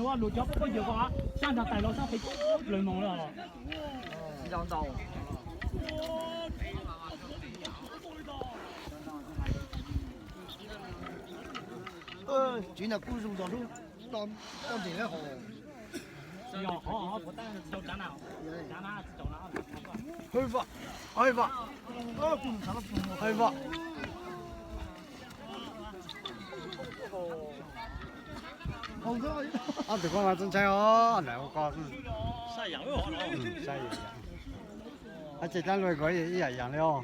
Luag cov poj yawg ko sab nrad tais los sab pem plaws moos lawm. Tsis na kuj zoo zog lub toj nres hauv. Hơi vợ, hơi vợ, hơi vợ. Ob tug koj mas txaus ntshai os, ntawm ua ko xwb. Saib yam, ces dab laug ko ib yam yam li os.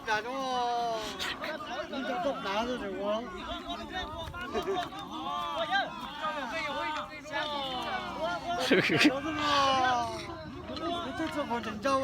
Tsaws plas zoo, tsaws plas zoo, tsaws plas zoo. Txhua qhov tseem ntau.